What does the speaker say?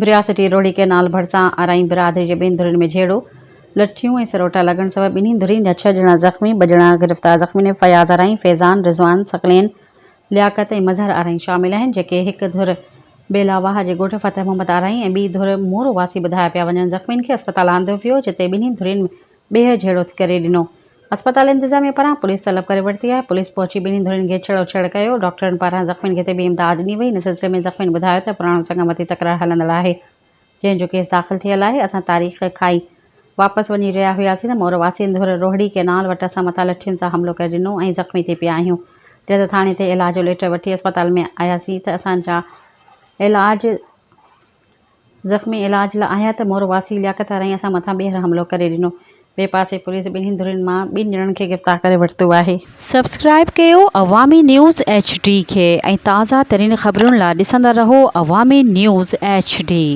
برياسٽي Rohri canal ڀرسان آرائين برادري جي ٻن ڌرين ۾ جهيڙو، لٺيون ۽ سروٽا لڳڻ سبب ٻنهي ڌرين جا ڇهه ڄڻا زخمي، ٻه ڄڻا گرفتار، زخمين ۾ فياض آرائين، فيضان، رضوان، ثقلين، لياقت ۽ مظهر آرائين شامل آهن، جيڪي هڪ ڌر بيلا واهه جي ڳوٺ فتح محمد آرائين ۽ ٻي ڌر مورو واسي ٻڌايا پيا وڃن، زخمين کي اسپتال آندو ويو، جتي ٻنهي ڌرين ٻيهر جهيڙو ڪري ڏنو. اسپتال انتظاميه پاران پوليس طلب ڪري ورتي آهي، پوليس پهچي ٻنهي ڌرين کي ڇڙوڇڙ ڪيو، ڊاڪٽرن پاران زخمين کي طبي امداد ڏني وئي، ان سلسلي ۾ زخمين ٻڌايو ته پراڻو سنگمتي تڪرار هلندڙ آهي، جنهن جو ڪيس داخل ٿيل آهي، اسان تاريخ کائي واپس وڃي رهيا هياسين ته مور واسين ڌر روهڙي ڪئنال وٽ اسان مٿان لٺين سان حملو ڪري ڏنو ۽ زخمي ٿي پيا آهيون، جڏهن ته ٿاڻي تي علاج جو ليٽر وٺي اسپتال ۾ آياسين ته اسان جا علاج زخمي علاج لاء آيا ته مور واسي لياقت آرائين اسان مٿان ٻيهر حملو ڪري ڏنو. ٻئي پاسي پوليس ٻنهي ڌرين مان ٻن ڄڻن کي گرفتار ڪري ورتو آهي. سبسڪرائيب ڪيو عوامي نيوز ايڇ ڊي کي ۽ تازه ترين خبرن لا ڏسندا رهو عوامي نيوز ايڇ ڊي.